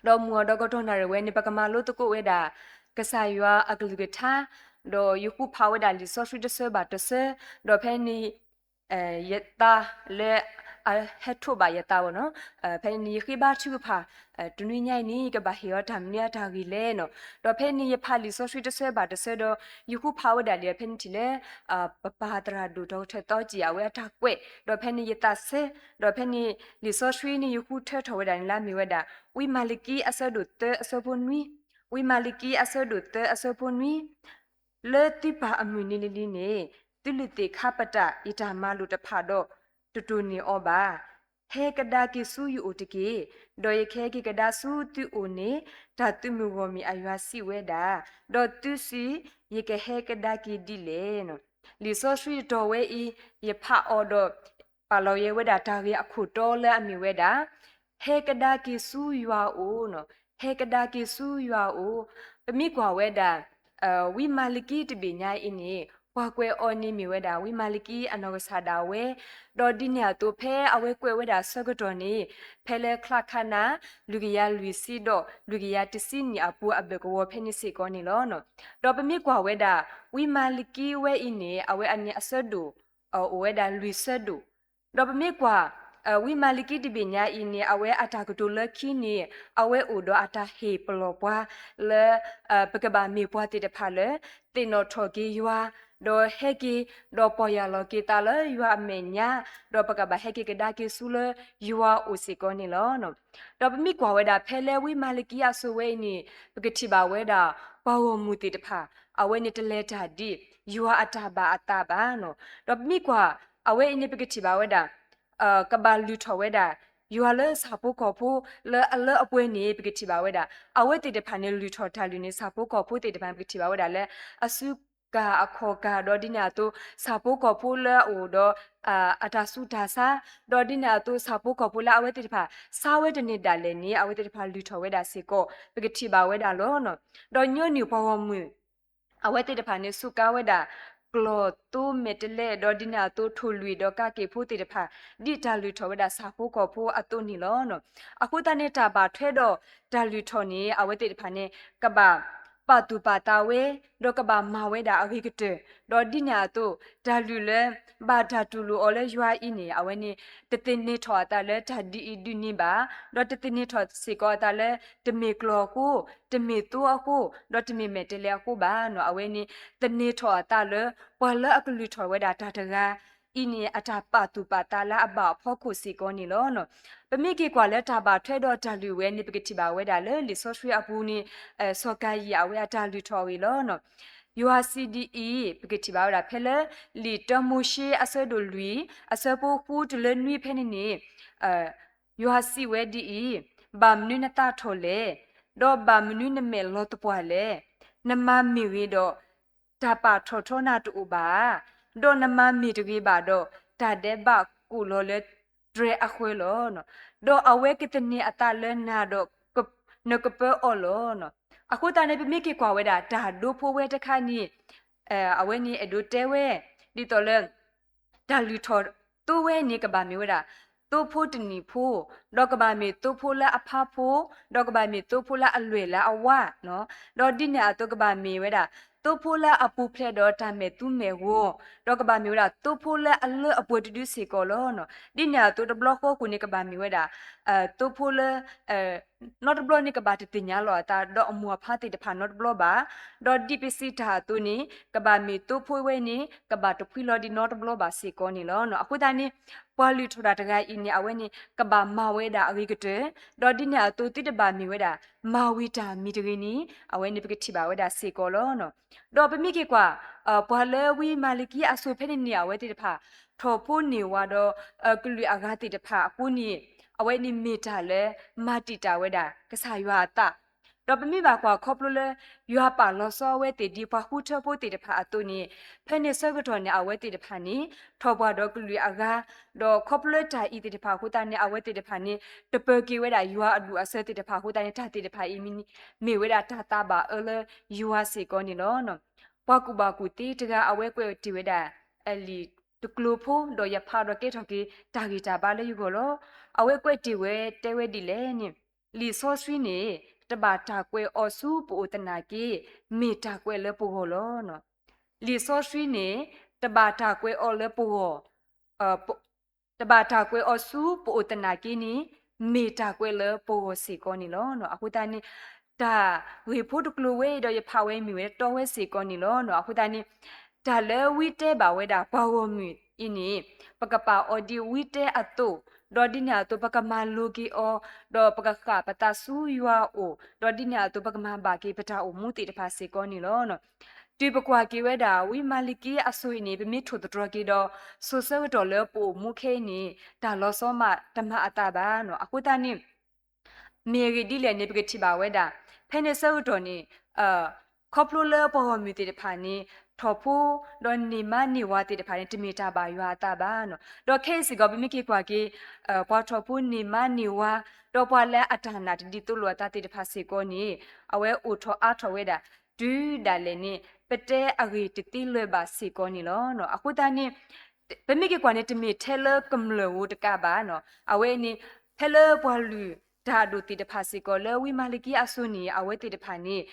ဒီးမုၢ်အီၤဒီးကတီၢ်နၣ်ရံၣ်ဝဲန့ၣ် ပကမၤလိသကိးဝဲဒၣ် ကစၢ်ယွၤအကလုၢ်ကထါ, ဒီးယဃုဖးဝဲဒၣ်လံာ်စီဆှံတဆၢဘၣ်တဆၢ, ဒီးဖဲန့ၣ် ယသးလၢအဟဲထိးဘၣ်ယသးဘၣ်နီၤ, ဖဲန့ၣ်ယဃ့ဘါထုကဖၣ်, တနွံညါအံၤန့ၣ် ကဘၣ်ဟ့ၣ်အီၤတၢ်မနုၤအတၢ်ဂ့ၢ်လဲၣ်နီၤ. ဒီးဖဲန့ၣ်ယဖးလံာ်စီဆှံတဆၢဘၣ်တဆၢဒီး ယဃုဖးဝဲဒၣ်လံာ်ဖဲန့ၣ်ထံၣ်လၢ ပပၢ်သရၣ်ဒိၣ် ဒီကထၢၣ်သီကံၣ် အဝဲအတၢ်ကွဲး, ဒီးဖဲန့ၣ်ယသးဆၢ, ဒီးဖဲန့ၣ်လံာ်စီဆှံန့ၣ် ယဃုထၢထီၣ်ဝဲဒၣ်န့ၣ်လၢအမ့ၢ်ဝဲဒၣ် ဝံမၤလကံအဆၢဒိၣ်သၢအဆၢဖိနွံ, ဝံမၤလကံအဆၢဒိၣ်သၢအဆၢဖိနွံ လၢသုပၢ်အမုၢ်နံၤလံၤလံၤန့ၣ် သုလုၢ်သ့ၣ်ခါပတာ်ယတၢ်မၤလိာ်တဖၣ်ဒီး တတိၢ်န့ၢ်အီၤဘၣ်. ဟဲကဒါက့ၤဆူယအိၣ်တက့ၢ်, ဒီးယကဟဲက့ၤကဒါဆူသုအိၣ်န့ၣ်, တၢ်သုးမုၢ်ဂီၢ်မံၤအယွၤစံးဝဲဒၣ်, ဒီးသုစု, ယကဟဲကဒါက့ၤဒ်လဲၣ်. လံာ်စီဆှံတတီၤဝဲအံၤ ယဖးအီၤဒီး ပာ်လီၤယဲဝဲဒၣ်တၢ်ဂ့ၢ်အခိၣ်တီလၢအမ့ၢ်ဝဲဒၣ် ဟဲကဒါက့ၤဆူယွၤအအိၣ်နီၤ, ဟဲကဒါက့ၤဆူယွၤအအိၣ်. ပမ့ၢ်ကွၢ်ဝဲဒၣ် ဝံမၤလကံတဘ့ၣ်ညါအံၤန့ၣ် ပှၤကွဲးအီၤန့ၣ်မ့ၢ်ဝဲဒၣ် ဝံမၤလကံအနီၢ်ကစၢ်ဒၣ်ဝဲ, ဒီးဒ်န့ၣ်အသိးဖဲအဝဲကွဲးဝဲဒၣ်ဆၢကတီၢ်န့ၣ် ဖဲလၢချါခါနၤ လွံၢ်ကယၤလွံၢ်ဆံဒီး လွံၢ်ကယၤတဆံနံၣ်အပူၤအဘၢၣ်ကဝီၤဖဲန့ၣ်စ့ၢ်ကီးန့ၣ်လီၤ. ဒီးပမ့ၢ်ကွၢ်ဝဲဒၣ် ဝံမၤလကံဝဲအံၤန့ၣ် အဝဲအန့ၣ်အဆၢဒိၣ် အိၣ်ဝဲဒၣ်လွံၢ်ဆၢဒိၣ်, ဒီးပမ့ၢ်ကွၢ် ဝံမၤလကံတဘ့ၣ်ညါအံၤန့ၣ် အဝဲအတၢ်ကတိၤလၢခံန့ၣ် အဝဲအိၣ်ဒီးအတၢ်ဟ့ၣ်ပလီၢ်ပှၤလၢ ပကဘၣ်မ့ၢ်ပှၤသ့ၣ်တဖၣ်လၢ သ့ၣ်နီၣ်ထီၣ်က့ၤယွၤ, ဒီးဟဲက့ၤ ဒီးပီၢ်ယၢ်လီၤက့ၤသးလၢယွၤအမဲာ်ညါ, ဒီးပကဘၣ်ဟဲက့ၤကဒါက့ၤဆူလၢယွၤအအိၣ်စ့ၢ်ကီးန့ၣ်လီၤ. ဒီးပမ့ၢ်ကွၢ်ဝဲဒၣ်ဖဲလၢဝံမၤလကံအစိၤဝဲအံၤန့ၣ် ပကထံၣ်ဘၣ်ဝဲဒၣ် ပှၤဂီၢ်မုၢ်သ့ၣ်တဖၣ် အဝဲန့ၣ်တလဲၤတၢ်ဒ် ယွၤအတၢ်ဘၣ်အသးဘၣ်နီၤ. ဒီးပမ့ၢ်ကွၢ် အဝဲအံၤန့ၣ် ပကထံၣ်ဘၣ်ဝဲဒၣ် ကဘၣ်လုၢ်ထီၣ်ဝဲဒၣ် ယွၤလၢဆၣ်ဖိကီၢ်ဖိ လၢအလၢအပှဲၤန့ၣ် ပကထံၣ်ဘၣ်ဝဲဒၣ် အဝဲသ့ၣ်တဖၣ်န့ၣ် လုၢ်ထီၣ်တၢ်လုၢ်န့ၣ် ဆၣ်ဖိကီၢ်ဖိသ့ၣ်တဖၣ် ပကထံၣ်ဘၣ်ဝဲဒၣ်လၢ အစုကၢ်အခီၣ်ကၢ် ဒီးဒ်န့ၣ်အသိး ဆၣ်ဖိကီၢ်ဖိလၢအအိၣ်ဒီး အတၢ်ဆူးတၢ်ဆါ, ဒီးဒ်န့ၣ်အသိး ဆၣ်ဖိကီၢ်ဖိလၢအဝဲသ့ၣ်တဖၣ် ဆါဝဲတန့ၢ်ဒၣ်လဲာ်န့ၣ် အဝဲသ့ၣ်တဖၣ်လုၢ်ထီၣ်ဝဲဒၣ်စ့ၢ်ကီး ပကထံၣ်ဘၣ်ဝဲဒၣ်လီၤ. ဒီးညီနုၢ်ပှၤဂီၢ်မုၢ် အဝဲသ့ၣ်တဖၣ်န့ၣ် စူးကါဝဲဒၣ် ကျီၢ်သိမဲာ်တဲးလဲး ဒီးဒ်န့ၣ်အသိး ထိၣ်လွံၢ်ဒီးကးက့ၣ်ဖိသ့ၣ်တဖၣ် ဒ်တၢ်လုၢ်ထီၣ်ဝဲဒၣ်ဆၣ်ဖိကီၢ်ဖိအသိးန့ၣ်လီၤ. အဃိသတးန့ၣ် တၢ်ဘၣ်ထွဲဒီးတၢ်လုၢ်ထီၣ်န့ၣ် အဝဲသ့ၣ်တဖၣ်န့ၣ် ကဘၣ်ပာ်သူၣ်ပာ်သးဝဲ, ဒီးကဘၣ်မၤဝဲဒၣ်အဂ့ၤကတၢၢ်, ဒီးဒ်န့ၣ်အသိး တၢ်လုၢ်လၢ ဘၣ်တၢ်တူၢ်လိာ်အီၤလၢယွၤအံၤန့ၣ် အဝဲန့ၣ် တသန့ၤထီၣ်အသးလၢတၢ်ဒ်အံၤဒ်န့ၣ်ဘၣ်, ဒီးတသန့ၤထီၣ်စ့ၢ်ကီးအသးလၢ တမ့ၢ်ကျီၢ်အဃိ, တမ့ၢ်သိအဃိ, ဒီးတမ့ၢ်မဲာ်တဲးလဲးအဃိဘၣ်နီၤ. အဝဲန့ၣ် သန့ၤထီၣ်အသးလၢ ပှၤလၢအကလုၢ်ထီၣ်ဝဲဒၣ်တၢ်တဂၤအံၤန့ၣ် အတၢ်ပာ်သူၣ်ပာ်သးလၢအဘၣ်အဖီခိၣ်စ့ၢ်ကီးန့ၣ်လီၤ. ပမ့ၢ်က့ၤကွၢ်လၢတၢ်ဘၣ်ထွဲဒီးတၢ်လုၢ်ဝဲန့ၣ် ပကထံၣ်ဘၣ်ဝဲဒၣ်လၢလံာ်စီဆှံအပူၤန့ၣ် စီၤကၤယံၣ်အဝဲအတၢ်လုၢ်ထီၣ်အဂ့ၢ်လီၤ. ယွၤစံးဒ်အံၤ, ပကထံၣ်ဘၣ်ဝဲဒၣ်ဖဲလၢ လံာ်တၢမိၤၡ့အဆၢဒိၣ်လွံၢ် အဆၢဖိဃုတုၤလၢနွံဖဲန့ၣ်န့ၣ် ယွၤစံးဝဲဒ်အံၤ, ဘၣ်မနုၤနသးထီၣ်လဲၣ်, ဒီးဘၣ်မနုၤနမဲာ်လီၤသပှၢ်လဲၣ်. နမၤမ့ၢ်ဂ့ၤဒီး တၢ်ပာ်ထီၣ်ထီနၤတအိၣ်ဘၣ်ဧါ, ဒီးနမၤမ့ၢ်တဂ့ၤဘၣ်ဒီး တၢ်ဒဲးဘးကိၣ်လီၤလၢတြဲၤအဃၢၤလီၤ. ဒီးအဝဲကသန့ၤအသးလၢနၤဒီး နကပၢအီၤလီၤ. အဃိသတးန့ၣ် ပမ့ၢ်က့ၤကွၢ်ဝဲဒၣ် တၢ်ဒိဖိဝဲတခါန့ၣ် အဝဲန့ၣ်အဲၣ်ဒိးတဲဝဲ ဒ်သိးလၢ တၢ်လုၢ်ထီၣ်သိဝဲန့ၣ် ကဘၣ်မ့ၢ်ဝဲဒၣ် သိဖိတနံၣ်ဖိ, ဒီးကဘၣ်မ့ၢ်သိဖိလၢအဖးဖိ, ဒီးကဘၣ်မ့ၢ်သိဖိလၢအလွဲၢ်လၢအဝါ, ဒီးဒ်န့ၣ်အသိးကဘၣ်မ့ၢ်ဝဲဒၣ် သိဖိလၢအပူၤဖျဲးဒီးတၢ်မဲာ်သူမဲာ်ဂီၤ, ဒီးကဘၣ်မ့ၢ်ဝဲဒၣ် သိဖိလၢအလၢအပှဲၤတဒုစ့ၢ်ကီးလီၤ. ဒ်န့ၣ်အသိးတဘျီဃီဃိန့ၣ် ကဘၣ်မ့ၢ်ဝဲဒၣ် သိဖိလၢ နီတဘျီန့ၣ် ကဘၣ်တသ့ၣ်ညါလီၤအသးဒီးအမိၢ်အဖါသ့ၣ်တဖၣ်နီတဘျီဘၣ်, ဒီးဒ်ပစံးတၢ်အသိးန့ၣ် ကဘၣ်မ့ၢ်သိဖိဝဲန့ၣ် ကဘၣ်တဖှံလီၤဒံးနီတဘျီဘၣ်စ့ၢ်ကီးန့ၣ်လီၤ. အဃိသတးန့ၣ် ပှၤလုၢ်ထီၣ်တၢ်တဂၤအံၤန့ၣ် အဝဲန့ၣ် ကဘၣ်မၤဝဲဒၣ်အဂ့ၤကတၢၢ်, ဒီးဒ်န့ၣ်အသိးသုတဘၣ်မ့ၢ်ဝဲဒၣ် မၤဝံၤတၢ်မံၤတဂ့ၤန့ၣ် အဝဲန့ၣ်ပကထံၣ်ဘၣ်ဝဲဒၣ်စ့ၢ်ကီးလီၤ. ဒီးပမ့ၢ်က့ၤကွၢ် ပှၤလၢဝံမၤလကံအစိၤဖဲန့ၣ်န့ၣ် အဝဲသ့ၣ်တဖၣ် ထီၣ်ဖိန့ၢ်ဝၤဒီး ကလုာ်အဂၤသ့ၣ်တဖၣ်အဃိန့ၣ် အဝဲန့ၣ်မ့ၢ်တၢ်လၢ မၤတံာ်တာ်ဝဲဒၣ် ကစၢ်ယွၤအသး, ဒီးပမ့ၢ်ဘၣ်ကွၢ်ခီဖျိလၢ ယွၤပာ်လီၤဆီအဝဲသ့ၣ်ဒ်ပှၤဃုထၢဖိသ့ၣ်တဖၣ်အသိးန့ၣ် ဖဲန့ၣ်ဆၢကတီၢ်န့ၣ် အဝဲသ့ၣ်တဖၣ်န့ၣ် ထီၣ်ပှၤဒီးကလုာ်အဂၤ, ဒီးခီဖျိလၢတၢ်အံၤသ့ၣ်တဖၣ်အဃိသတးန့ၣ် အဝဲသ့ၣ်တဖၣ်န့ၣ် တပၢၤက့ၤဝဲဒၣ်ယွၤအဒူၣ်အဆၢသ့ၣ်တဖၣ်အဃိသတးန့ၣ် တၢ်သ့ၣ်တဖၣ်အံၤ မ့ၢ်ဝဲဒၣ်တၢ်သးဘၣ်အၢလၢယွၤစ့ၢ်ကီးန့ၣ်လီၤ. ပှၤကူၣ်ဘၣ်ကူၣ်သ့တဂၤ အဝဲကွဲးတ့ၢ်ဝဲဒၣ် အလံာ်တကျိၤဖိ ဒီးယဖးဒီးကဲထီၣ်က့ၤ တၢ်ဂ့ၢ်တၢ်ဘါလၢယဂီၢ်လီၤ. အဝဲကွဲးတ့ၢ်ဝဲတဲဝဲဒ်လဲၣ်န့ၣ် လံာ်စီဆှံန့ၣ် တဘၣ်တၢ်ကွဲးအီၤဆူပအိၣ်သနာ်က့ မ့ၢ်တၢ်ကွဲးလၢပဂီၢ်လီၤ. လံာ်စီဆှံန့ၣ် တဘၣ်တၢ်ကွဲးအီၤလၢပဂီၢ်, တဘၣ်တၢ်ကွဲးအီၤဆူပအိၣ်သနာ်က့န့ၣ် မ့ၢ်တၢ်ကွဲးလၢပဂီၢ်စ့ၢ်ကီးန့ၣ်လီၤ. အဃိသတးန့ၣ် တၢ်ဂ့ၢ်ဖိတကျိၤဝဲအံၤဒီး ယဖးဝဲမ့ၢ်ဝဲတတီဝဲစ့ၢ်ကီးန့ၣ်လီၤ. အဃိသတးန့ၣ် တၢ်လၢဝံတဲဘၣ်ဝဲဒၣ်ပှၤဂီၢ်မုၢ်အံၤန့ၣ် ပကပာ်အီၤဒ်ဝံတဲအသိး, ဒီးဒ်န့ၣ်အသိး ပကမၤလိက့ၤအီၤ, ဒီးပကဃၣ်ပသးဆူယွၤအအိၣ်, ဒီးဒ်န့ၣ်အသိး ပကမၤဘၣ်က့ၤပတၢ်အိၣ်မူသ့ၣ်တဖၣ်စ့ၢ်ကီးန့ၣ်လီၤ. တုၤပကွၢ်က့ၤဝဲဒၣ် ဝံမၤလကံအစိၤအံၤန့ၣ် ပမ့ၢ်ထိၣ်သတြီၤက့ၤဒီး စိၤဆၢကတီၢ်လၢပအိၣ်မူခဲအံၤန့ၣ် တၢ်လီၤဆီမးတမၤအသးဘၣ်. အဃိသတးန့ၣ် မ့ၢ်အဂ့ၢ်ဒ်လဲၣ်န့ၣ် ပကထံၣ်ဘၣ်ဝဲဒၣ် ဖဲန့ၣ်ဆၢကတီၢ်န့ၣ် ခီဖျိလၢပှၤဂီၢ်မုၢ်သ့ၣ်တဖၣ်န့ၣ် ထီၣ်ဖိ ဒီးန့ၢ်မါန့ၢ်ဝၤသ့ၣ်တဖၣ်န့ၣ် တမ့ၢ်တၢ်ဘၣ်ယွၤအသးဘၣ်. ဒီးခဲအံၤစ့ၢ်ကီး ပမ့ၢ်က့ၤကွၢ်က့ၤ ပှၤထီၣ်ဖိန့ၢ်မါန့ၢ်ဝၤ ဒီးပှၤလၢအတၢ်နာ်တဒ်သိးလိာ်အသးသ့ၣ်တဖၣ်စ့ၢ်ကီးန့ၣ် အဝဲအိၣ်ထီၣ်အါထီၣ်ဝဲဒၣ် တုၤဒၣ်လဲာ်န့ၣ် ပတဲအဂ့ၢ်တသ့လၢၤဘၣ်စ့ၢ်ကီးန့ၣ်လီၤ. အဃိသတးန့ၣ် ပမ့ၢ်က့ၤကွၢ်န့ၣ် တမ့ၢ်ထဲလၢကမျၢၢ်ဧိၤတကးဘၣ်. အဝဲန့ၣ် ဖဲလၢပှၤလုၢ်တၢ်အဒိၣ်သ့ၣ်တဖၣ်စ့ၢ်ကီး လၢဝံမၤလကံအစိၤန့ၣ် အဝဲသ့ၣ်တဖၣ်န့ၣ်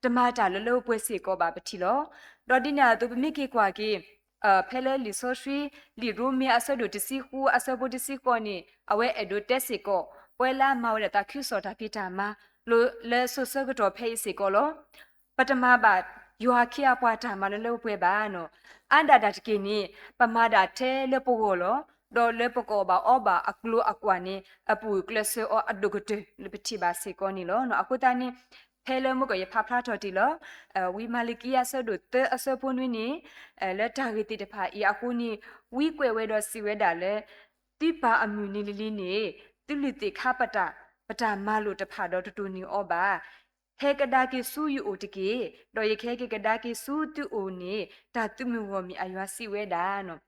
တမၤတၢ်လၢလၢပှဲၤပှဲၤစ့ၢ်ကီးဘၣ်ပထံၣ်လီၤ. ဒီးဒ်န့ၣ်အသိး ပမ့ၢ်က့ၤကွၢ်က့ၤ ဖဲလၢလံာ်စီဆှံ လံာ်ရိမ့ၤအဆၢဒိၣ်တဆံဃု အဆၢဖိတဆံဃိးန့ၣ် အဝဲအဲၣ်ဒိးတဲစ့ၢ်ကီး ပဝဲလၢအမၤဝဲဒၣ်တၢ်ခံစီၣ်တၢ်ဖံးတၢ်မၤ လၢစိၤဆၢကတီၢ်ဖဲအံၤစ့ၢ်ကီးလီၤ. ပတမၤဘၣ်ယွၤအခ့အပှၤတၢ်မၤလၢလၢပှဲၤပှဲၤဘၣ်. အါဒၣ်တၢ်တက့ၢ်န့ၣ် ပမၤဒၣ်ထဲလၢပဂီၢ်လီၤ. ဒီးလၢပကအီၣ်ဘၣ်အီဘၣ်အကျိၤအကွာ်န့ၣ် အပူၤကျဲးစၢးအီၤအဒိၣ်ကတၢၢ်လၢပထံၣ်ဘၣ်စ့ၢ်ကီးန့ၣ်လီၤ. အဃိသတးန့ၣ် ဖဲလၢမုၢ်ကီၢ်ယဖးဖျါထီၣ်တ့ၢ်လီၤ. ဝံမၤလကံအဆၢဒိၣ်သၢအဆၢဖိနွံန့ၣ် လၢတၢ်ဂ့ၢ်သ့ၣ်တဖၣ်အံၤအဃိန့ၣ် ဝံကွဲးဝဲဒီးစံးဝဲဒၣ်လၢ သုပၢ်အမုၢ်နံၤလံၤလံၤန့ၣ် သုလုၢ်သ့ၣ်ခါပတၢ် ပတၢ်မၤလိာ်တဖၣ်ဒီးတတိၢ်န့ၢ်အီၤဘၣ်. ဟဲကဒါက့ၤဆူယအိၣ်တက့ၢ်. ဒီးယကဟဲက့ၤကဒါက့ၤဆူသုအိၣ်န့ၣ် တၢ်သုးမုၢ်ဂီၢ်မံၤအယွၤစံးဝဲဒၣ်.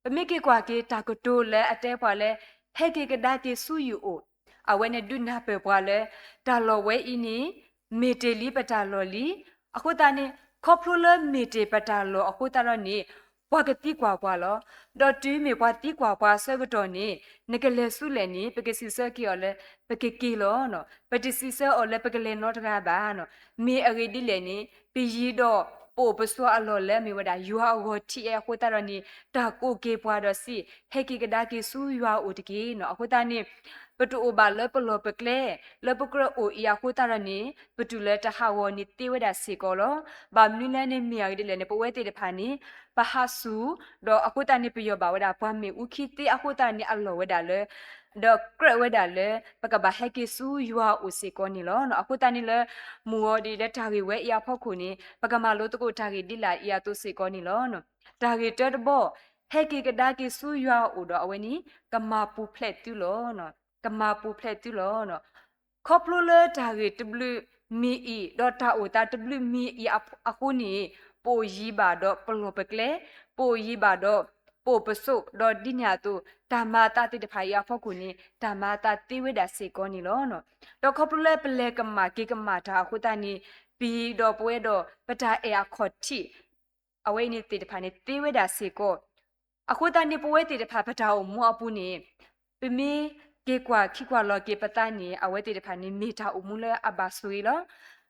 ပမ့ၢ်က့ၤကွၢ်က့ၤတၢ်ကတိၤလၢအတဲပှၤလၢ ဟဲက့ၤကဒါက့ၤဆူယအိၣ်, အဝဲန့ၣ်ဒုးနၢ်ပၢၢ်ပှၤလၢ တၢ်လီၢ်ဝဲအံၤန့ၣ် မ့ၢ်တ့ၢ်လံပတၢ်လီၢ်လံ. အဃိသတးန့ၣ် ခီဖျိလၢမ့ၢ်တ့ၢ်ပတၢ်လီၢ်အဃိသတးဒီးန့ၣ် ပှၤကသံကွၢ်ပှၤလီၤ. ဒီးတုၤမ့ၢ်ပှၤသံကွၢ်ပှၤအဆၢကတီၢ်န့ၣ် နကလဲၤဆူလဲၣ်န့ၣ် ပကစံးဆၢက့ၤအီၤလၢ ပကက့ၤလီၤ. ပတစံးဆၢအီၤလၢပကလဲၤနီတဂၤဘၣ်. မ့ၢ်အဂ့ၢ်ဒ်လဲၣ်န့ၣ် ပယံၤဒီးပအိၣ်ပဆိးအလီၢ်လၢအမ့ၢ်ဝဲဒၣ်ယွၤအဂီၢ်ထံးအဃိသတးဒီးန့ၣ် တၢ်ကိးက့ၤပှၤဒီးစံး ဟဲက့ၤကဒါက့ၤဆူယွၤအအိၣ်တက့ၢ်. အဃိသတးန့ၣ် ပတအိၣ်ဘၣ်လၢပလီၢ်ပကျဲ လၢပကြၢးအိၣ်အံၤအဃိသတးဒီးန့ၣ် ပတုၤလၢတၢ်ဟးဂီၤန့ၣ်သ့ဝဲဒၣ်စ့ၢ်ကီးလီၤ. ဘၣ်မနုၤလဲၣ်န့ၣ် မ့ၢ်အဂ့ၢ်ဒ်လဲၣ်န့ၣ် ပဝဲသ့ၣ်တဖၣ်န့ၣ် ပဟးဆူၣ် ဒီးအဃိသတးန့ၣ် ပယီၢ်ဘၣ်ဝဲဒၣ်ပှၤမ့ၣ်အူခံသ့အဃိသတးန့ၣ် အလီၢ်ဝဲဒၣ်လၢ ဒီးကြၢးဝဲဒၣ်လၢ ပကဘၣ်ဟဲက့ၤဆူယွၤအအိၣ်စ့ၢ်ကီးန့ၣ်လီၤ. အဃိသတးန့ၣ်လၢ မုၢ်ဂီၤဒ်လၢတၢ်ဂ့ၢ်ဝဲအံၤအဖီခိၣ်န့ၣ် ပကမၤလိသကိးတၢ်ဂ့ၢ်ဒ်လာ်အံၤအသိးစ့ၢ်ကီးန့ၣ်လီၤ. တၢ်ဂ့ၢ်တၢတဘီ ဟဲက့ၤကဒါက့ၤဆူယွၤအအိၣ်ဒီးအဝဲန့ၣ် ကမၤပူၤဖျဲးသုလီၤ. ကမၤပူၤဖျဲးသုလီၤ. ခီဖျိလၢတၢ်ဂ့ၢ်တဘျုးမံၤအံၤ ဒီးတၢ်အိၣ်သးတဘျုးမံၤအံၤအဃိန့ၣ် ပအိၣ်ယံၤဘၣ်ဒီးပလီၢ်ပကျဲ, ပအိၣ်ယံၤဘၣ်ဒီး ပအိၣ်ပဆိး ဒီးဒ်န့ၣ်အသိး တၢ်မၤအသးသ့ၣ်တဖၣ်အံၤအဖီခိၣ်န့ၣ် တၢ်မၤအသးသ့ဝဲဒၣ်စ့ၢ်ကီးန့ၣ်လီၤ. ဒီးခီဖျိလၢပလဲၤကမၣ်က့ၤကမၣ်တၢ်အဃိသတးန့ၣ် ပယံၤဒီးပဝဲဒီးပတၢ်အဲၣ်အခီၣ်ထံး အဝဲအံၤန့ၣ်သ့ၣ်တဖၣ်န့ၣ်သ့ဝဲဒၣ်စ့ၢ်ကီး. အဃိသတးန့ၣ် ပဝဲသ့ၣ်တဖၣ်ပတၢ်အိၣ်မူအပူၤန့ၣ် ပမ့ၢ်က့ၤကွၢ်ခံကွၢ်လီၤက့ၤပသးန့ၣ် အဝဲသ့ၣ်တဖၣ်န့ၣ် မ့ၢ်တၢ်အိၣ်မူလၢအဘၣ်ဆိၣ်ဂ့ၤ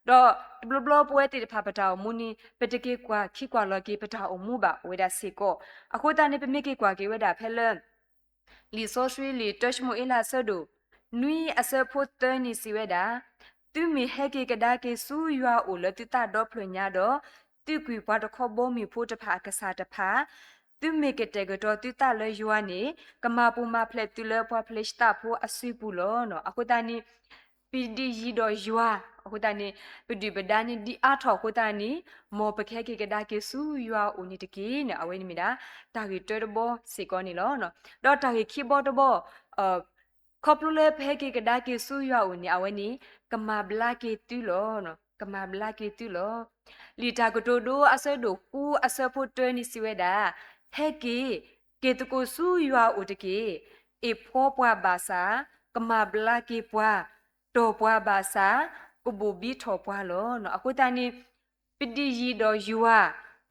လီၤ. ဒီးတဘျီဘျီပဝဲသ့ၣ်တဖၣ်ပတၢ်အိၣ်မူန့ၣ် ပတက့ၤကွၢ်ခံကွၢ်လီၤက့ၤပတၢ်အိၣ်မူဘၣ်အိၣ်ဝဲဒၣ်စ့ၢ်ကီး. အဃိသတးန့ၣ် ပမ့ၢ်က့ၤကွၢ်က့ၤဝဲဒၣ်ဖဲလၢ လံာ်စီဆှံလံာ်တၢၡမူၤအ့လးအဆၢဒိၣ် နွံအဆၢဖိသၢန့ၣ်စံးဝဲဒၣ်, သုမ့ၢ်ဟဲက့ၤကဒါက့ၤဆူယွၤအအိၣ်လၢသုသးဒီဖျၢၣ်ညါဒီး သုးကွံာ်ပှၤတခီဘီမုၢ်ဖိတဖၣ်အကစၢ်တဖၣ်, သုမ့ၢ်ကတဲာ်ကတီၤသုသးလၢယွၤန့ၣ် ကမၤပူၤမၤဖျဲးသုလၢပှၤဖလ့ၡသးဖိအစုပူၤလီၤ. အဃိသတးန့ၣ် ပဒုးယံၤဒီးယွၤ အဃိသတးန့ၣ် ပဒုၣ်ပဒါန့ၣ်ဒံးအါထီၣ်အဃိသတးန့ၣ် မ်ပကဟဲက့ၤကဒါက့ၤဆူယွၤအအိၣ်န့ၣ်တက့ၢ်န့ၣ် အဝဲန့ၣ်မ့ၢ်ဒၣ် တၢ်ဂ့ၢ်တၢတဘီစ့ၢ်ကီးန့ၣ်လီၤ. ဒီးတၢ်ဂ့ၢ်ခံဘီတဘီ ခီဖျိလၢပဟဲက့ၤကဒါက့ၤဆူယွၤအအိၣ်န့ၣ် အဝဲန့ၣ် ကမၤဘျါက့ၤသုလီၤ. ကမၤဘျါက့ၤသုလီၤ. လံာ်တၢ်ကတိၤဒိအဆၢဒိၣ်ဃုအဆၢဖိတၢန့ၣ်စံးဝဲဒၣ်, ဟဲက့ၤ က့ၤသကိးဆူယွၤအအိၣ်တက့ၢ်. အ့ၣ်ဖှီပှၤဘၣ်ဆၣ် ကမၤဘျါက့ၤပှၤ, တီၢ်ပှၤဘၣ်ဆၣ် ကဘိၣ်ဘံထီၣ်ပှၤလီၤ. အဃိသတးန့ၣ် ပဒုးယံၤဒီးယွၤ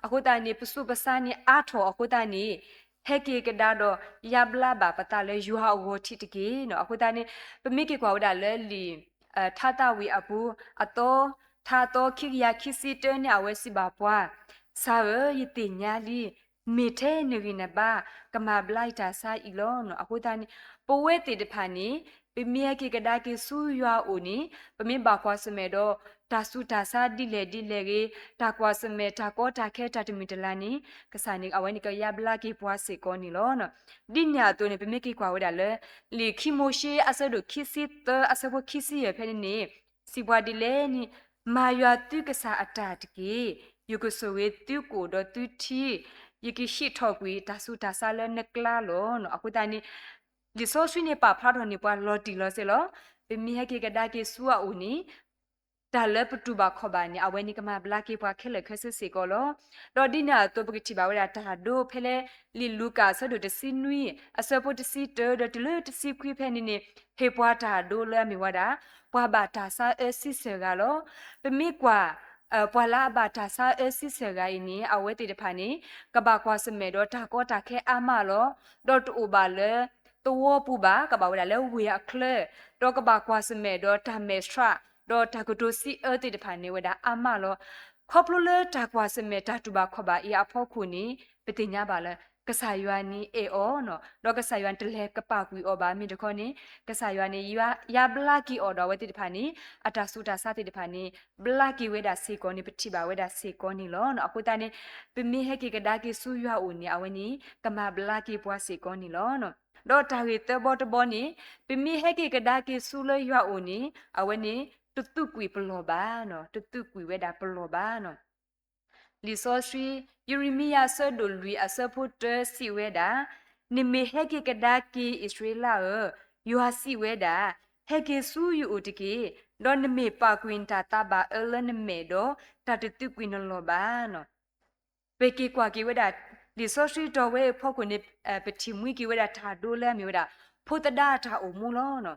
အဃိသတးန့ၣ် ပဆူးပဆါန့ၣ်အါထီၣ်အဃိသတးန့ၣ် ဟဲက့ၤကဒါဒီးယါဘျါဘၣ်ပသးလၢယွၤအဂီၢ်ထံးတက့ၢ်. အဃိသတးန့ၣ် ပမ့ၢ်က့ၤကွၢ်ဝဲဒၣ်လၢလံာ် ထါသၣ်ဝံၤအပူၤ အသီ, ထါအသီခံကယၤခံဆံတၢန့ၣ် အဝဲစံးဘၣ်ပှၤ, ကစၢ်ဧၢ, ယသ့ၣ်ညါလံ, မ့ၢ်ထဲနဂံၢ်နဘါ ကမၤဘျါယတၢ်ဆါအံၤလီၤ. အဃိသတးန့ၣ် ပဝဲသ့ၣ်တဖၣ်န့ၣ် ပမ့ၢ်ဟဲက့ၤကဒါက့ၤဆူယွၤအအိၣ်န့ၣ် ပမ့ၢ်ဘၣ်ကွၢ်ဆၢၣ်မဲာ်ဒီး တၢ်ဆူးတၢ်ဆါဒ်လဲၣ်ဒ်လဲၣ်ဂ့ၤ, တၢ်ကွၢ်ဆၢၣ်မဲာ် တၢ်ကီတၢ်ခဲ တၢ်တမုာ်တလၤန့ၣ် ကစၢ်န့ၣ် အဝဲန့ၣ်ကယါဘျါက့ၤပှၤစ့ၢ်ကီးန့ၣ်လီၤ. ဒ်န့ၣ်အသိးန့ၣ် ပမ့ၢ်က့ၤကွၢ်ဝဲဒၣ်လၢ လံာ်ခံမိၤၡ့အဆၢဒိၣ်ခံဆံသၢ အဆၢဖိခံဆံယဲၢ်ဖဲန့ၣ်န့ၣ် စံးပှၤဒ်လဲၣ်န့ၣ်, မၤယွၤသုကစၢ်အတၢ်တက့ၢ်. ယကဆိၣ်ဂ့ၤသုကိၣ်ဒီးသုထံ, ယကဟံးထီၣ်ကွံာ်တၢ်ဆူးတၢ်ဆါလၢနကျါလီၤ. အဃိသတးန့ၣ် လံာ်စီဆှံန့ၣ် ပာ်ဖျါထီၣ်န့ၢ်ပှၤလီၤတံၢ်လီၤဆဲးလီၤ. ပမ့ၢ်ဟဲက့ၤကဒါက့ၤဆူအအိၣ်န့ၣ် တၢ်လၢပတူၢ်ဘၣ်ခီၣ်ဘၣ်န့ၣ် အဝဲန့ၣ်ကမၤဘျါက့ၤပှၤခဲလၢာ်ခဲဆ့စ့ၢ်ကီးလီၤ. ဒီးဒ်န့ၣ်အသိး ပကထံၣ်ဘၣ်ဝဲဒၣ်တၢ်ဒိဖဲလၢ လံာ်လူၤကၣ်အဆၢဒိၣ်တဆံနွံ အဆၢဖိတဆံတၢဒီးတုၤလၢတဆံခွံဖဲန့ၣ်န့ၣ် ဟ့ၣ်ပှၤတၢ်ဒိလၢအမ့ၢ်ဝဲဒၣ် ပှၤဘၣ်တၢ်ဆါအၢစံးဆၢၣ်ဂၤလီၤ. ပမ့ၢ်ကွၢ် ပှၤလၢအဘၣ်တၢ်ဆါအၢစံးဆၢၣ်ဂၤအံၤန့ၣ် အဝဲသ့ၣ်တဖၣ်န့ၣ် ကဘၣ်ကွၢ်ဆၢၣ်မဲာ်ဒီးတၢ်ကီတၢ်ခဲအါမးလီၤ. ဒီးတအိၣ်ဘၣ်လၢသဝီပူၤဘၣ်, ကဘၣ်ဝဲဒၣ်လၢဝ့ၢ်အချၢ, ဒီးကဘၣ်ကွၢ်ဆၢၣ်မဲာ်ဒီးတၢ်မဲာ်ဆှး, ဒီးတၢ်ကတိၤစံးအၢသ့ၣ်တဖၣ်န့ၣ်ဝဲဒၣ်အါမးလီၤ. ခီဖျိလၢတၢ်ကွၢ်ဆၢၣ်မဲာ်တၢ်တူၢ်ဘၣ်ခီၣ်ဘၣ်အံၤအဖီခိၣ်န့ၣ် ပသ့ၣ်ညါဘၣ်လၢ ကစၢ်ယွၤန့ၣ်အဲၣ်အီၤ, ဒီးကစၢ်ယွၤန့ၣ်တလဲၤကပာ်ကွံာ်အီၤဘၣ်. မ့ၢ်တခီန့ၣ် ကစၢ်ယွၤန့ၣ် ယါဘျါက့ၤအီၤဒီးအဝဲသ့ၣ်တဖၣ်န့ၣ် အတၢ်ဆူးတၢ်ဆါသ့ၣ်တဖၣ်န့ၣ် ဘျါက့ၤဝဲဒၣ်စ့ၢ်ကီးန့ၣ် ပထံၣ်ဘၣ်ဝဲဒၣ်စ့ၢ်ကီးန့ၣ်လီၤ. အဃိသတးန့ၣ် ပမ့ၢ်ဟဲက့ၤကဒါက့ၤဆူယွၤအအိၣ်န့ၣ် အဝဲန့ၣ် ကမၤဘျါက့ၤပှၤစ့ၢ်ကီးန့ၣ်လီၤ. ဒီးတၢ်ဂ့ၢ်သၢဘီတဘီန့ၣ် ပမ့ၢ်ဟဲက့ၤကဒါက့ၤဆူလၢယွၤအအိၣ်န့ၣ် အဝဲန့ၣ် တသူၣ်ကွံာ်ပလီၢ်ဘၣ်, တသူၣ်ကွံာ်ဝဲဒၣ်ပလီၢ်ဘၣ်. လံာ်စီဆှံ ယံးရမံယၤအဆၢဒိၣ်လွံၢ်အဆၢဖိတၢစံးဝဲဒၣ်, နမ့ၢ်ဟဲက့ၤကဒါက့ၤအံၣ်စရ့လးဧၢ, ယွၤစံးဝဲဒၣ်, ဟဲက့ၤဆူယအိၣ်တက့ၢ်, ဒီးနမ့ၢ်ပာ်ကွံာ်နတၢ်သးဘၣ်အၢလၢနမဲာ်ဒီး တၢ်တသူၣ်ကွံာ်နလီၢ်ဘၣ်. ပက့ၤကွၢ်က့ၤဝဲဒၣ် လံာ်စီဆှံတီၤဝဲအဖီခိၣ်န့ၣ် ပထံၣ်မှံက့ၤဝဲဒၣ်တၢ်ဒိလၢအမ့ၢ်ဝဲဒၣ် ဖိသဒါအတၢ်အိၣ်မူလီၤ.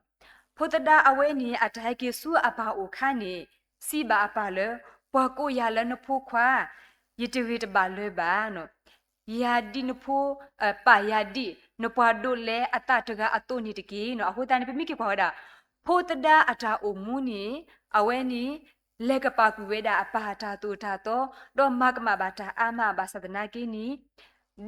ဖိသဒါအဝဲန့ၣ် အတၢ်ဟဲက့ၤဆူအပၢ်အိၣ်အခါန့ၣ် စံးဘၣ်အပၢ်လၢ ပှၤကိးယၤလၢနဖိခွါ, ယတဂ့ၤတဘၣ်လၢၤဘၣ်. ယၤဒ်နဖိ, ပာ်ယၤဒ်နပှၤဒိးလဲအသးတဂၤအသိးန့ၣ်တက့ၢ်. အဃိသတးန့ၣ် ပမ့ၢ်က့ၤကွၢ်ဝဲဒၣ် ဖိသဒါအတၢ်အိၣ်မူန့ၣ် အဝဲန့ၣ် လဲၤကပာ်ကွံာ်ဝဲဒၣ်အပၢ်အတၢ်သိၣ်တၢ်သီ, ဒီးမၤကမၣ်ဘၣ်တၢ်အါမးဘၣ်ဆၣ်သနာ်က့န့ၣ်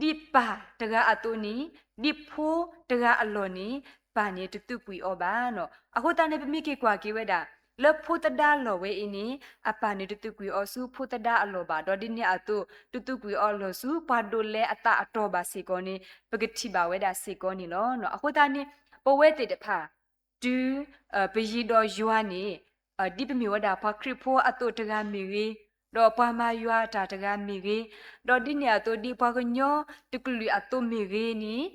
ဒ်ပၢ်တဂၤအသိးန့ၣ် ဒ်ဖိတဂၤအလီၢ်န့ၣ် ပၢ်န့ၣ်တသူၣ်ကွံာ်အီၤဘၣ်. အဃိသတးန့ၣ် ပမ့ၢ်က့ၤကွၢ်က့ၤဝဲဒၣ် လၢဖိသဒါလီၢ်ဝဲအံၤန့ၣ် အပၢ်န့ၣ်တသူၣ်ကွံာ်အီၤဆူဖိသဒါအလီၢ်ဘၣ်. ဒီးဒ်န့ၣ်အသိး တသူၣ်ကွံာ်အီၤလီၢ်ဆူပှၤဒိးလဲအသးအတီၢ်ဘၣ်စ့ၢ်ကီးန့ၣ် ပကထံၣ်ဘၣ်ဝဲဒၣ်စ့ၢ်ကီးန့ၣ်လီၤ. အဃိသတးန့ၣ် ပဝဲသ့ၣ်တဖၣ် တုၤ ပယံၤဒီးယွၤန့ၣ် ဒ်ပမ့ၢ်ဝဲဒၣ်ပှၤခရံာ်ဖိအသိးတဂၤမ့ၢ်ဂ့ၤ, ဒီးပှၤမၤယွၤတၢ်တဂၤမ့ၢ်ဂ့ၤ, ဒီးဒ်န့ၣ်အသိးဒ်ပှၤကညီတကလုာ်အသိးမ့ၢ်ဂ့ၤန့ၣ်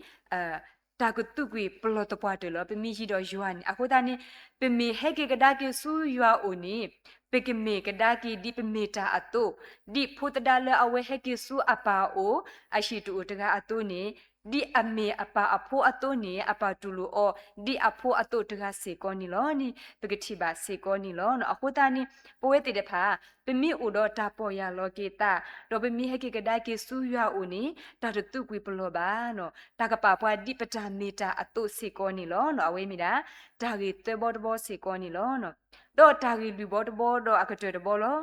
တၢ်ကသူၣ်ကွံာ်ပလီၢ်သပှၢ်တၢၢ်လီၤ. ပမ့ၢ်ယံၤဒီးယွၤန့ၣ် အဃိသတးန့ၣ် ပမ့ၢ်ဟဲက့ၤကဒါက့ၤဆူယွၤအအိၣ်န့ၣ် ပကမ့ၢ်ကဒါက့ၤဒ်ပမ့ၢ်တၢ်အသိး, ဒ်ဖိသဒါလၢအဝဲဟဲက့ၤဆူအပၢ်အအိၣ် အဟံၣ်တအိၣ်တဂၤအသိးန့ၣ် ဒ်အမ့ၢ်အပၢ်အဖိအသိးန့ၣ် အပၢ်တူၢ်လိာ်အီၤ ဒ်အဖိအသိးတဂၤစ့ၢ်ကီးန့ၣ်လီၤန့ၣ် ပကထံၣ်ဘၣ်စ့ၢ်ကီးန့ၣ်လီၤ. အဃိသတးန့ၣ် ပဝဲသ့ၣ်တဖၣ် ပမ့ၢ်အိၣ်ဒီးတၢ်ပီၢ်ယၢ်လီၤက့ၤသး ဒီးပမ့ၢ်ဟဲက့ၤကဒါက့ၤဆူယွၤအအိၣ်န့ၣ် တၢ်တသူၣ်ကွံာ်ပလီၢ်ဘၣ်. တၢ်ကပာ်ပှၤဒ်ပတၢ်မ့ၢ်တၢ်အသိးစ့ၢ်ကီးန့ၣ်လီၤ. အဝဲမ့ၢ်ဒၣ် တၢ်ဂ့ၢ်သၢဘီတဘီစ့ၢ်ကီးန့ၣ်လီၤ. ဒီးတၢ်ဂ့ၢ်လွံၢ်ဘီတဘီဒီးအကတၢၢ်တဘီလီၤ.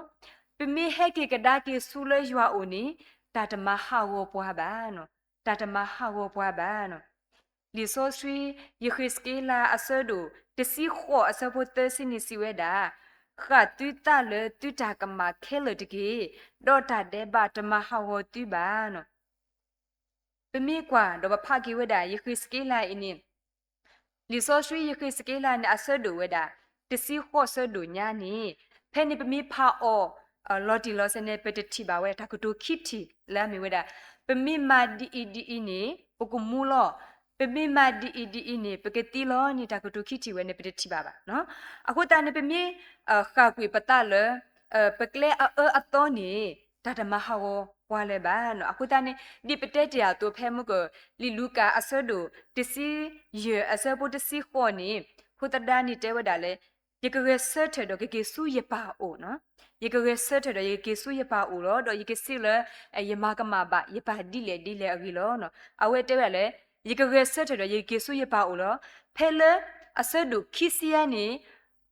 ပမ့ၢ်ဟဲက့ၤကဒါက့ၤဆူလၢယွၤအအိၣ်န့ၣ် တၢ်တမၤဟးဂီၤပှၤဘၣ်, တၢ်တမၤဟးဂီၤပှၤဘၣ်. လံာ်စီဆှံ ယဃ့းစက့လးအဆၢဒိၣ် တဆံဃိးအဆၢဖိသၢဆံန့ၣ်စံးဝဲဒၣ်, ဃၣ်သုသးလၢသုတၢ်ကမၣ်ခဲလၢာ်တက့ၢ်, ဒီးတၢ်ဒဲးဘးတမၤဟးဂီၤသုဘၣ်. ပမ့ၢ်ကွၢ်ဒီးပဖးက့ၤဝဲဒၣ် ယဃ့းစက့လးအံၤန့ၣ် လံာ်စီဆှံယဃ့းစက့လးန့ၣ် အဆၢဒိၣ်ဝဲဒၣ် တဆံဃိးဆၢဒိၣ်ညါန့ၣ်, ဖဲန့ၣ်ပမ့ၢ်ဖးအီၤ လီၤတံၢ်လီၤဆဲးန့ၣ် ပတထံၣ်ဘၣ်ဝဲဒၣ်တၢ်ကတိၤခံထံၣ်လၢအမ့ၢ်ဝဲဒၣ်, ပမ့ၢ်မၤဒ်အံၤဒ်အံၤန့ၣ် ပကမူလီၤ, ပမ့ၢ်မၤဒ်အံၤဒ်အံၤန့ၣ် ပကသံလီၤန့ၣ် တၢ်ကတိၤခံထံၣ်ဝဲန့ၣ် ပတထံၣ်ဘၣ်ဘၣ်. အဃိသတးန့ၣ် ပမ့ၢ် ဃၣ်ကွံာ်ပသးလၢ ပကျဲအအၢအသီန့ၣ် တၢ်တမၤဟးဂီၤပှၤလၢၤဘၣ်. အဃိသတးန့ၣ် ဒ်ပတဲတ့ၢ်အသိးဖဲမုၢ်က လံာ်လူၤကၣ်အဆၢဒိၣ် တဆံယဲၢ်အဆၢဖိတဆံဃိးန့ၣ် ဖိသဒါန့ၣ်တဲဝဲဒၣ်လၢ ယကဂဲၤဆၢထၢၣ်ဒီးကက့ၤဆူယပၢ်အအိၣ်, ယကဂဲၤဆၢထၢၣ်ဒီးယကက့ၤဆူယပၢ်အအိၣ်လီၤ. ဒီးယကစံးလၢ ယမၤကမၣ်ဘၣ်ယပၢ်ဒ်လဲၣ်ဒ်လဲၣ်အဂ့ၢ်လီၤ. အဝဲတဲဝဲဒၣ်လၢ ယကဂဲၤဆၢထၢၣ်ဒီးယကက့ၤဆူယပၢ်အအိၣ်လီၤ. ဖဲလၢအဆၢဒိၣ်ခံဆံယဲၢ်န့ၣ်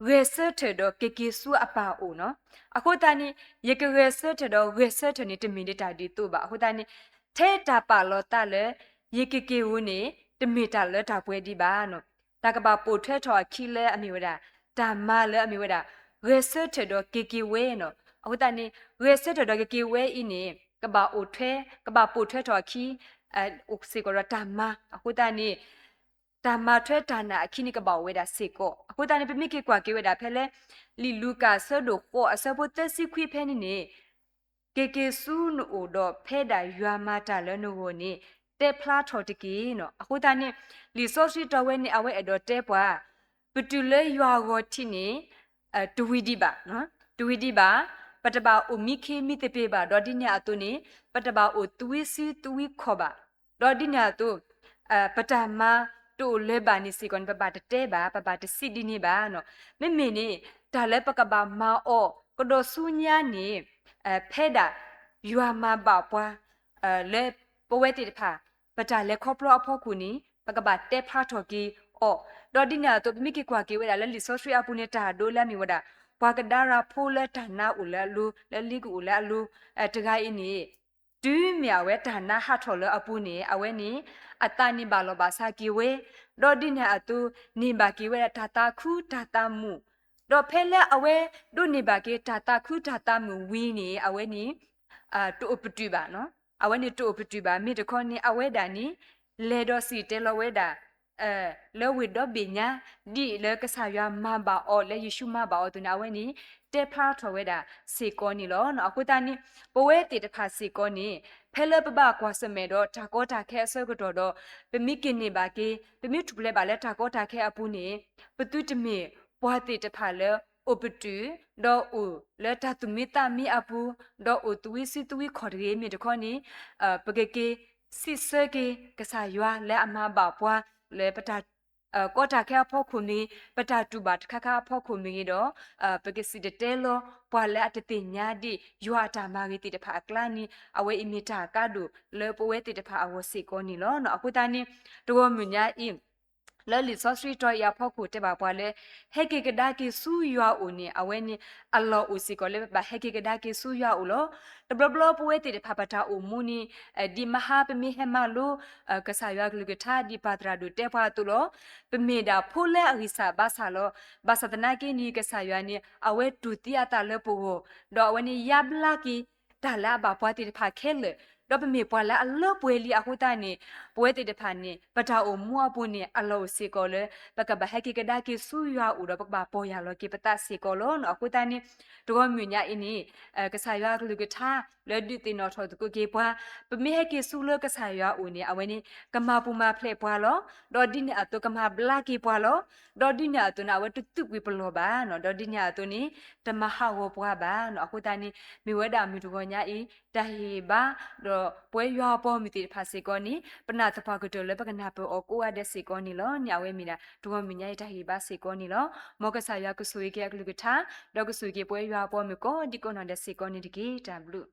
ဂဲၤဆၢထၢၣ်ဒီးကက့ၤဆူအပၢ်အိၣ်နီၤ. အဃိသတးန့ၣ် ယကဂဲၤဆၢထၢၣ်ဒီးဂဲၤဆၢထၢၣ်န့ၣ် တမ့ၢ်ဒ်တၢ်ဒ်သိးဘၣ်. အဃိသတးန့ၣ် ထဲတၢ်ပာ်လီၤသးလၢ ယကက့ၤဧိၤန့ၣ် တမ့ၢ်တၢ်လၢတၢ်ပှဲၤဒံးဘၣ်နီၤ. တၢ်ကဘၣ်ပိာ်ထွဲထီၣ်အခံလၢအမ့ၢ်ဝဲဒၣ် တၢ်မၤလၢအမ့ၢ်ဝဲဒၣ် ဂဲၤဆၢထၢၣ်ဒီးကက့ၤဝဲနီၤ. အဃိသတးန့ၣ် ဂဲၤဆၢထၢၣ်ဒီးကက့ၤဝဲအံၤန့ၣ် ကဘၣ်အိၣ်ထွဲ ကဘၣ်ပိာ်ထွဲထီၣ်အခံ အိၣ်စ့ၢ်ကီးဒီးတၢ်မၤ. အဃိသတးန့ၣ် တၢ်မၤထွဲတၢ်နာ်အခံန့ၣ် ကဘၣ်အိၣ်ဝဲဒၣ်စ့ၢ်ကီး. အဃိသတးန့ၣ် ပမ့ၢ်က့ၤကွၢ်က့ၤဝဲဒၣ်ဖဲလၢ လံာ်လူၤကၣ်အဆၢဒိၣ်ဃိးအဆၢဖိသၢဆံခွံဖဲန့ၣ်န့ၣ် က့ၤက့ၤဆူနအိၣ်ဒီးဖဲဒၣ်ယွၤမၤတၢ်လၢနဂီၢ်န့ၣ် တဲဖျါထီၣ်တက့ၢ်နီၤ. အဃိသတးန့ၣ် လံာ်စီဆှံတီဝဲန့ၣ် အဝဲအဲၣ်ဒိးတဲပှၤ ပတုၤလၢယွၤအဂီၢ်ထံးန့ၣ် တဝံၤဒံးဘၣ်, တဝံၤဒံးဘၣ်, ပတဘၣ်အိၣ်မံခ့မံသပ့ၤဘၣ်, ဒီးဒ်န့ၣ်အသိးန့ၣ် ပတဘၣ်အိၣ်သဝံစုသဝံခီၣ်ဘၣ်, ဒီးဒ်န့ၣ်အသိး ပတၢ်မၤတအိၣ်လၢၤဘၣ်န့ၣ်စ့ၢ်ကီးန့ၣ် ပဘၣ်တတဲဘၣ်, ပဘၣ်တစံးဒ်န့ၣ်ဘၣ်နီၤ. မ့မ့ၢ်န့ၣ် တၢ်လၢပကဘၣ်မၤအီၤကဒီးဆူညါန့ၣ် ဖဲဒၣ်ယွၤမၤဘၣ်ပှၤ လၢပဝဲသ့ၣ်တဖၣ် ပတၢ်လဲၤခီဖျိအဖီခိၣ်န့ၣ် ပကဘၣ်တဲဖျါထီၣ်က့ၤအီၤ, ဒီးဒ်န့ၣ်အသိး ပမ့ၢ်က့ၤကွၢ်က့ၤဝဲဒၣ်လၢလံာ်စီဆှံအပူၤန့ၣ် တၢ်ဒိလၢအမ့ၢ်ဝဲဒၣ် ပှၤကဒါရၤဖိလၢတၢ်နါအိၣ်လၢအလိၤ လၢလ့ကအိၣ်လၢအလိၤ တဂၤအံၤန့ၣ် တုၤမ့ၢ်အဝဲတၢ်နါဟးထီၣ်လၢအပူၤန့ၣ် အဝဲန့ၣ် အသးန့ၣ်ဘၣ်လီၤဘၣ်စးက့ၤဝဲ, ဒီးဒ်န့ၣ်အသိး န့ၢ်ဘၣ်က့ၤဝဲဒၣ်တၢ်သးခုတၢ်သးမုာ်, ဒီးဖဲလၢအဝဲဒိးန့ၢ်ဘၣ်က့ၤတၢ်သးခုတၢ်သးမုာ်ဝံၤန့ၣ် အဝဲန့ၣ် တအိၣ်ပတုာ်ဘၣ်, အဝဲန့ၣ်တအိၣ်ပတုာ်ဘၣ် မ့ၢ်တခီန့ၣ် အဝဲဒၣ်န့ၣ် လဲၤဒီးစံၣ်တဲၤလီၤဝဲဒၣ် လၢဝ့ၢ်ဒီဘ့ၣ်ညါ ဒ်လၢကစၢ်ယွၤမၤဘၣ်အီၤ လၢယ့ၣ်ၡူးမၤဘၣ်အီၤအသိးန့ၣ် အဝဲန့ၣ် တဲဖျါထီၣ်ဝဲဒၣ်စ့ၢ်ကီးန့ၣ်လီၤ. အဃိသတးန့ၣ် ပဝဲသ့ၣ်တဖၣ်စ့ၢ်ကီးန့ၣ် ဖဲလၢပဘၣ်ကွၢ်ဆၢၣ်မဲာ်ဒီးတၢ်ကီတၢ်ခဲအဆၢကတီၢ်ဒီး ပမ့ၢ်က့ၤန့ၢ်ဘၣ်က့ၤ ပမ့ၢ်ထူၣ်ဖျဲးဘၣ်လၢတၢ်ကီတၢ်ခဲအပူၤန့ၣ် ပသုတမ့ၢ်ပှၤသ့ၣ်တဖၣ်လၢအိၣ်ပတုာ် ဒီးအိၣ်လၢတၢ်သူၣ်မံသးမံအပူၤ ဒီးအိၣ်သဝံစုသဝံခီၣ်တဂ့ၤ မ့ၢ်တခီန့ၣ် ပကက့ၤ စံးဆၢက့ၤကစၢ်ယွၤလၢအမၤဘၣ်ပှၤ လၢပတၢ်ကီတၢ်ခဲအဖီခိၣ်မ့ၢ်ဂ့ၤ ပတၢ်တူၢ်ဘၣ်တခါခါအဖီခိၣ်မ့ၢ်ဂ့ၤဒီး ပကစံၣ်တဲၤတဲလီၤပှၤလၢအတသ့ၣ်ညါဒံးယွၤအတၢ်မၤဂ့ၤသ့ၣ်တဖၣ်အကျါန့ၣ် အဝဲအံၤမ့ၢ်တၢ်ကါဒိၣ်လၢပဝဲသ့ၣ်တဖၣ်အဂီၢ်စ့ၢ်ကီးန့ၣ်လီၤ. အဃိသတးန့ၣ် တဂီၢ်မုၢ်ညါအံၤ လၢလံာ်စီဆှံတီအံၤအဖီခိၣ်တဲဘၣ်ပှၤလၢ ဟဲက့ၤကဒါက့ၤဆူယွၤအိၣ်န့ၣ် အဝဲန့ၣ် အလီၢ်အိၣ်စ့ၢ်ကီးလၢပဘၣ်ဟဲက့ၤကဒါက့ၤဆူယွၤအိၣ်လီၤ. တဘျီဘျီပဝဲသ့ၣ်တဖၣ်ပတၢ်အိၣ်မူန့ၣ် ဒ်မဟါပမ့ၢ်ဟဲမၤလိ ကစၢ်ယွၤကလုၢ်ကထါ ဒ်ပၢ်သရၣ်ဒိၣ်တဲပှၤအသိးလီၤ. ပမ့ၢ်ဒၣ်ဖိလၢအဂံၢ်စၢ်ဘါစၢ်လီၤ. ဘၣ်ဆၣ်သနာ်က့န့ၣ် ကစၢ်ယွၤန့ၣ် အဝဲတူၢ်သံအသးလၢပဂီၢ်, ဒီးအဝဲန့ၣ်ယါဘျါက့ၤ တၢ်လၢအဘၣ်ပှၤသ့ၣ်တဖၣ်ခဲလၢာ်, ဒီးပမ့ၢ်ပှၤလၢအလၢပှဲၤလံအဃိသတးန့ၣ် ပဝဲသ့ၣ်တဖၣ်န့ၣ် ပတၢ်အိၣ်မူအပူၤန့ၣ် အလီၢ်အိၣ်စ့ၢ်ကီးလၢ ပကဘၣ်ဟဲက့ၤကဒါက့ၤဆူယွၤအိၣ်ဒီး ပကဘၣ်ပီၢ်ယၢ်လီၤက့ၤပသးစ့ၢ်ကီးလီၤ. အဃိသတးန့ၣ် တဂီၢ်မုၢ်ညါအံၤန့ၣ် ကစၢ်ယွၤကလုၢ်ကထါ လၢဒုးသ့ၣ်နီၣ်ထီၣ်သကိးက့ၤပှၤ ပမ့ၢ်ဟဲက့ၤဆူလၢကစၢ်ယွၤအိၣ်န့ၣ် အဝဲန့ၣ် ကမၤပူၤမၤဖျဲးပှၤလီၤ. ဒီးဒ်န့ၣ်အသိးကမၤဘျါက့ၤပှၤလီၤ. ဒီးဒ်န့ၣ်အသိးန့ၣ် အဝဲတသုးကွံာ်ပလီၢ်ဘၣ်နီၤ. ဒီးဒ်န့ၣ်အသိးန့ၣ် တမၤဟးဂီၤပှၤဘၣ်နီၤ. အဃိသတးန့ၣ် မ့ၢ်ဝဲဒၣ်မုၢ်တဂီၤညါအံၤ တၢ်ဟ့ၣ်ဘါ ဒီးပဝဲယွၤအပှၤမုၢ်သ့ၣ်တဖၣ်စ့ၢ်ကီးန့ၣ် ပနာ်သပှၢ်ကတၢၢ်လၢပကနၢ်ပၢၢ်အီၤကိးဂၤဒဲးစ့ၢ်ကီးန့ၣ်လီၤ. န့ၣ်အဝဲမ့ၢ်ဒၣ် တဂီၢ်မုၢ်ညါအံၤတၢ်ဟ့ၣ်ဘါစ့ၢ်ကီးန့ၣ်လီၤ. မ်ကစၢ်ယွၤကဆိၣ်ဂ့ၤက့ၤအကလုၢ်ကထါ ဒီးကဆိၣ်ဂ့ၤက့ၤပဝဲယွၤအပှၤမုၢ်ကိးဒံကိးနီၢ်ဒဲးစ့ၢ်ကီးန့ၣ်တက့ၢ်. တၢ်ဘျုး